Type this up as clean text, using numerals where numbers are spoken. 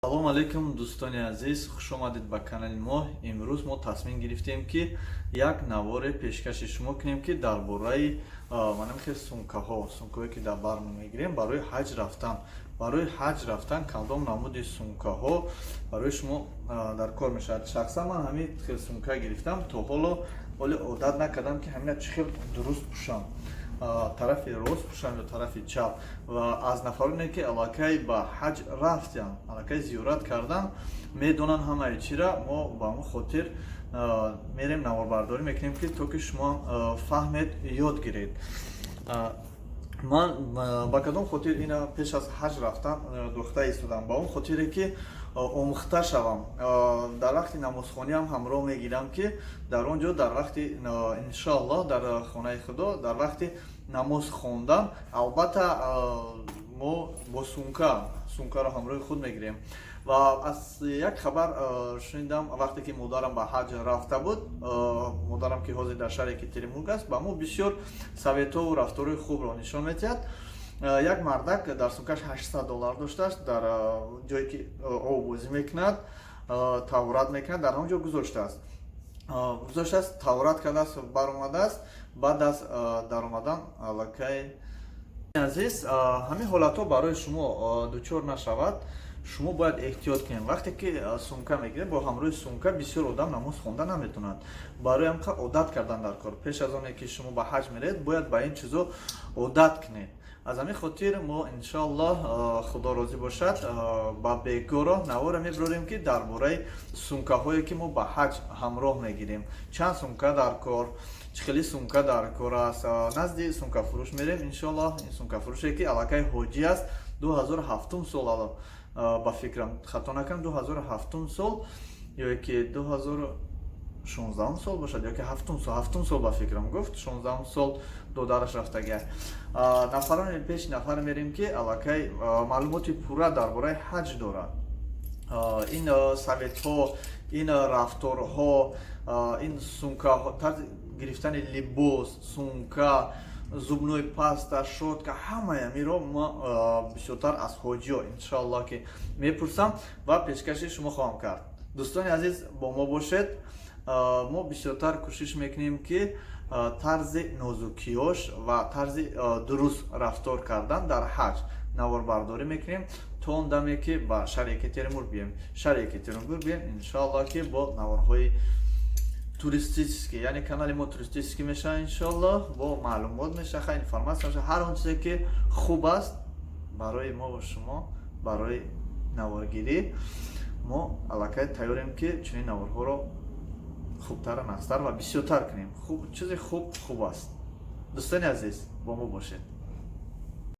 Салом алейкум, дӯстони азиз, хушомадед ба канали мо. Имрӯз мо тасмим гирифтем, ки як наворе пешкаши шумо кунем, ки дар бораи манам хел сумкаҳо, сумкаҳое ки дар бар мо мегирем барои ҳаҷ рафтан. Барои ҳаҷ рафтан кадом намуди сумкаҳо барои шумо дар кор мешавад. Шахсан ман ҳамин хел сумка гирифтам, то ҳоло ҳоле одат накардам, ки ҳамина чӣ хел дуруст пӯшам, тарафи рост пӯшам ё тарафи чап. Ва аз нафароне, ки аллакай ба ҳаҷ рафтянд, аллакай зиёрат кардан, медонанд ҳамаи чира. Мо ба ҳамон хотир мерем, наворбардорӣ мекунем, ки то ки шумо фаҳмед, ёд гиред. Ман ба кадом хотир ина пеш аз ҳаҷ рафтан духта истодам? Ба он хотире, ки омӯхта шавам. Дар вақти намозхониам ҳамроҳ мегирам, ки дар он ҷо дар вақти, иншоаллоҳ, дар хонаи Худо дар вақти намоз хондан, албатта, мо бо сумкаро ҳамроҳи худ мегирем. Ва аз як хабар шунидам, вақте ки модарам ба ҳаҷ рафта буд, модарам, ки ҳозир дар шаҳри Екатеринбург аст, ба мо бисёр советову рафторои хубро нишон медиҳад. Як мардак дар сумкаш 800 доллар доштааст, дар ҷое ки оббозӣ мекунад, таҳорат мекунад, дар ҳамон ҷо гузоштааст, таҳорат кардааст, баромадааст. Баъд аз даромадан аллакай, азиз, ҳамин ҳолатҳо барои шумо дучор нашавад, шумо бояд эҳтиёт кунед, вақте ки сумка мегиред. Бо ҳамроҳи сумка бисёр одам намоз хонда наметавонад. Барои ҳам одат кардан дар кор. Пеш аз оне ки шумо ба ҳаҷ меред, бояд ба ин чизо одат кунед. Аз ҳамин хотир мо, иншоаллоҳ, Худо розӣ бошад, ба бегоро навора мебарорем, ки дар бораи сумкаҳое, ки мо ба ҳаҷ ҳамроҳ мегирем, чанд сумка дар кор, чӣ хели сумка дар кор аст. Назди сумкафурӯш мерем, иншоаллоҳ. Ин сумкафурӯше, ки аллакай ҳоҷӣ аст, 2007 сол, ба фикрам, хато накунам, 2007 сол ё ки 2016 сол бошад, ё ки ҳафтум сол, ҳафтум сол, ба фикрам, гуфт, 16-ум сол додараш рафтагия. Нафароне пеши нафар мерем, ки аллакай маълумоти пурра дар бораи ҳаҷ дорад. Ин советҳо, ин рафторҳо, ин сумкаҳо, тарзи гирифтани либос, сумка, зубной паста, щётка, ҳамаи амиро ма бисёртар аз ҳоҷиё, иншоаллоҳ, ки мепурсам ва пешкаши шумо хоҳам кард. Дӯстони азиз, бо мо бошед. Мо бисёртар кӯшиш мекунем, ки тарзи нозукиёш ва тарзи дуруст рафтор кардан дар ҳаҷ наворбардорӣ мекунем, то он даме ки ба шаҳри Екатеринбург бием. Шаҳри Екатеринбург бием, иншоаллоҳ, ки бо наворҳои туристический, яъне канали мо туристический мешавад, иншоаллоҳ, бо маълумот мешава, информация мешава, ҳар он чизе, ки хуб аст барои мо ва шумо. Барои наворгирӣ мо аллакай тайёрем, ки чунин наворҳоро хубтар, нағзтар ва бисёртар кунем. Чизи хуб хуб аст. Дӯстони азиз, бо мо бошед.